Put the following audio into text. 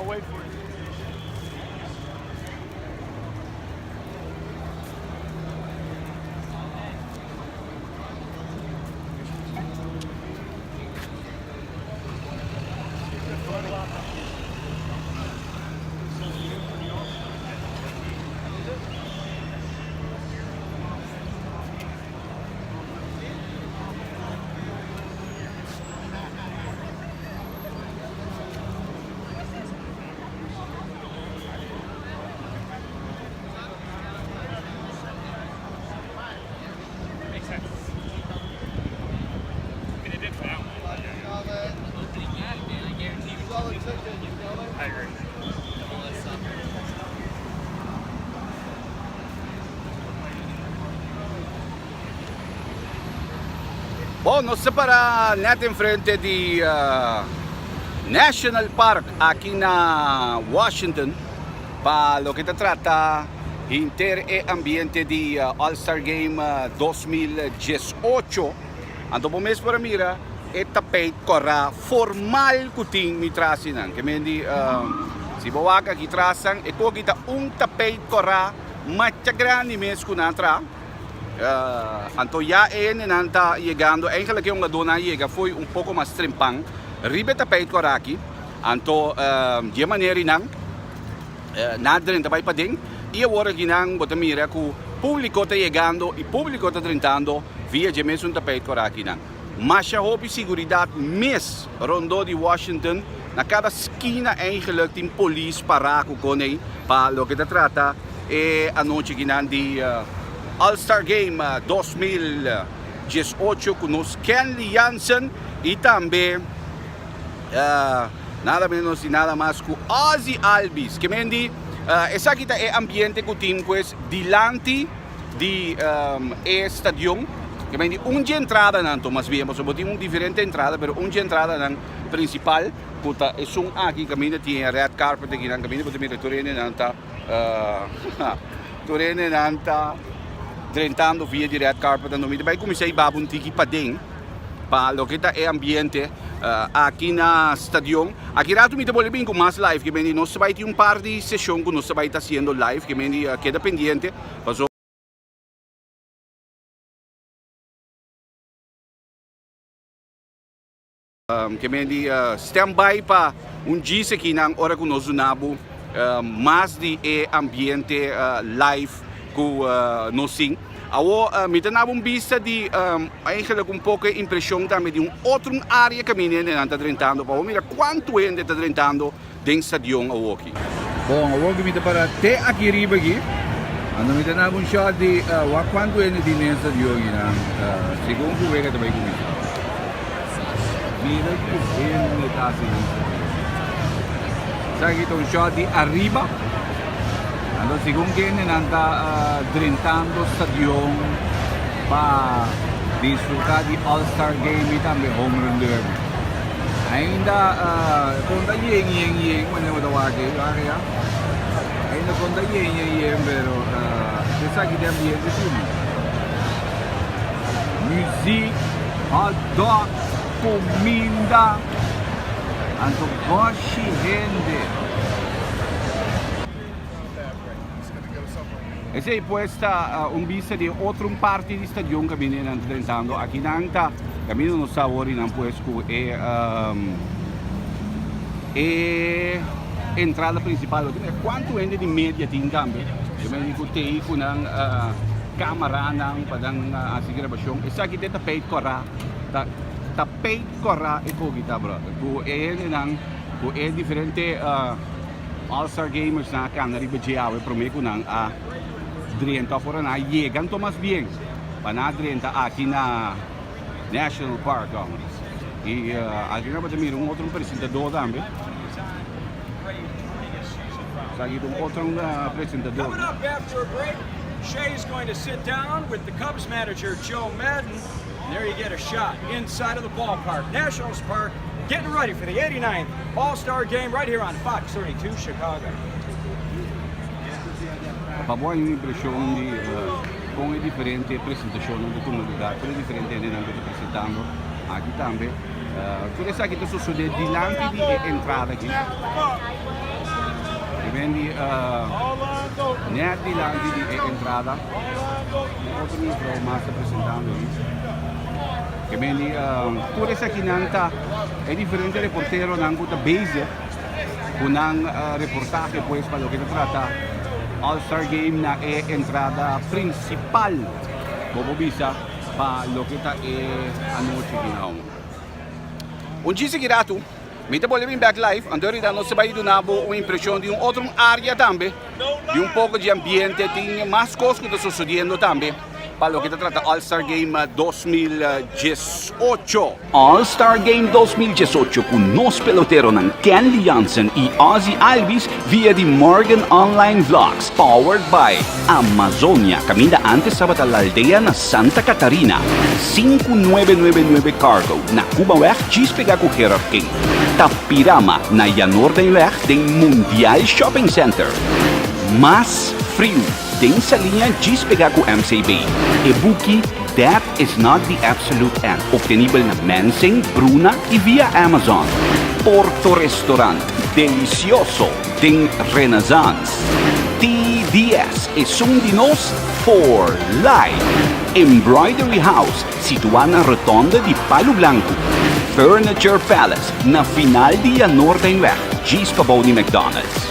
I'll wait for you. Bon, nos ta para net enfrente di National Park aki na Washington pa loke ta trata henter e ambiente di All Star Game 2018. Anto bo mes por a mira e tapijt kòrá formal ku tin mi tras einan. Ke men di si bo wak aki tras nan e koki ta un tapijt kòrá macha grandi mes ku nan a traha. Anto ya e hendenan ta yegando, eigenlijk e hungadónan a yega fo'i un poko mas trempan riba e tapijt kòrá aki. Anto di e manera einan nan a drenta bai paden i awor aki nan bo ta mira ku públiko ta yegando i públiko ta drentando via dje mesun tapijt kòrá akinan. Masha hopi siguridat mes rondó di Washington. Na kada skina eigenlijk tin polis pará ku konei pa loke ta trata e anochi akinan di All Star Game 2018 ku nos Kenley Jansen i tambe nada menos i nada mas ku Ozzie Albies. Ke men di esaki ta e ambiente ku tin pues dilanti di e stadion. Ke men di un dje entradanan to mas bien pasobra bo tin un diferente entrada pero un dje entradanan principal ku ta esun aki kaminda tin e red carpet akinan kaminda bo ta mira tur hendenan ta tur hendenan ta drentando via di red carpet anto mi ta bai kuminsá i baba un tiki paden pa loke ta e ambiente aki na stadion. Aki rato mi ta bolbe bin ku mas live ke men di nos ta bai tin un par di seshon ku nos ta bai ta hasiendo live ke men di keda pendiente pasobra. Ke men di stand by pa un djis akinan ora ku nos duna bo mas di e ambiente live ku nos tin. Awor mi ta naba un bista di eigenlijk un poko e impreshon tambe di un otro un area kaminda hendenan ta drentando pa bo mira kuantu hende ta drentando den stadion awoki. Bon, awoki mi ta para te aki riba aki, anto mi ta naba un shot di wak kuantu hende tin den stadion akinan segun ku wega ta bai kuminsá. Mira ku hende ta hasi den stadion. Esaki ta un shot di ariba. Anto segun kendenan ta drentando stadion pa disfruta di All Star Game y tambe Home Run Derby. Ainda kon ta yen yen yen wanneer bo ta wak ei, wak ya. Ainda kon ta yen yen yen pero esaki ta e ambiente si man. Muziek, hot dog, kuminda, anto boshi hende. Esei pues ta un bista di e otro un parti di stadion kaminda nan ta drentando. Aki nan ta kaminda nos ta awor i nan pues ku e e entrada principal. Bo ta mira kuantu hende di media tin tambe. Yo mira ku tei ku nan kamaranan pa nan hasi grabashon. Esaki ta e tapijt kòrá. Ta tapijt kòrá e koki ta bròder. Ku e hendenan ku e diferente All Star Gamers nan a cana riba dje awe prome cu nan a drenta of ora nan a yega anto mas bien pa nan a drenta aki na National Park hombre. Y aki nan bo ta mira un otro presentador tambe. Esaki ta un otro presentador. Coming up after a break, Shea is going to sit down with the Cubs manager Joe Maddon. And there you get a shot inside of the ballpark, Nationals Park, getting ready for the 89th All-Star Game right here on Fox 32 Chicago. Pa bo hay un impresion di con e diferente presentacionnan ta tuma lugar, con e diferente hendenan cu ta presentando aki tambe. Tur esaki ta sosodé dilanti di e entrada aki. I men di nèt dilanti di e entrada. Un otro mevrouw mas ta presentando aki. I men di tur esakinan ta e diferente reporteronan ku ta bezig ku nan reportahe pues pa loke ta trata All Star Game na e entrada prinsipal. Bo por bisa pa loke ta e anochi di nou. Un djis aki ratu, mi ta bolbe bin bek live, anto ahorita nos ta bai duna bo un impresion di un otro area tambe, di un poco di ambiente, tin mas cos cu ta sucediendo tambe pa loke ta trata All Star Game 2018. All Star Game 2018 cu nos peloteronan Kenley Jansen y Ozzie Albies via di Morgan Online Vlogs, powered by Amazonia, caminda antes tabata La Aldea na Santa Catarina, 5999 Cargo, na Cubaweg djis pega cu Gerard King, Tapirama, na Janoordenweg den Mundial Shopping Center, Mas Friu, den Saliña djis pega cu MCB, e buki Death is not the absolute end, obtenibel na Mensing, Bruna y via Amazon. Porto Restaurant, delicioso den Renaissance. TDS, esun di nos for life. Embroidery House, situa na rotonde di Palu Blanku. Furniture Palace, na final di Janoordeinweg, djis pabou di McDonald's.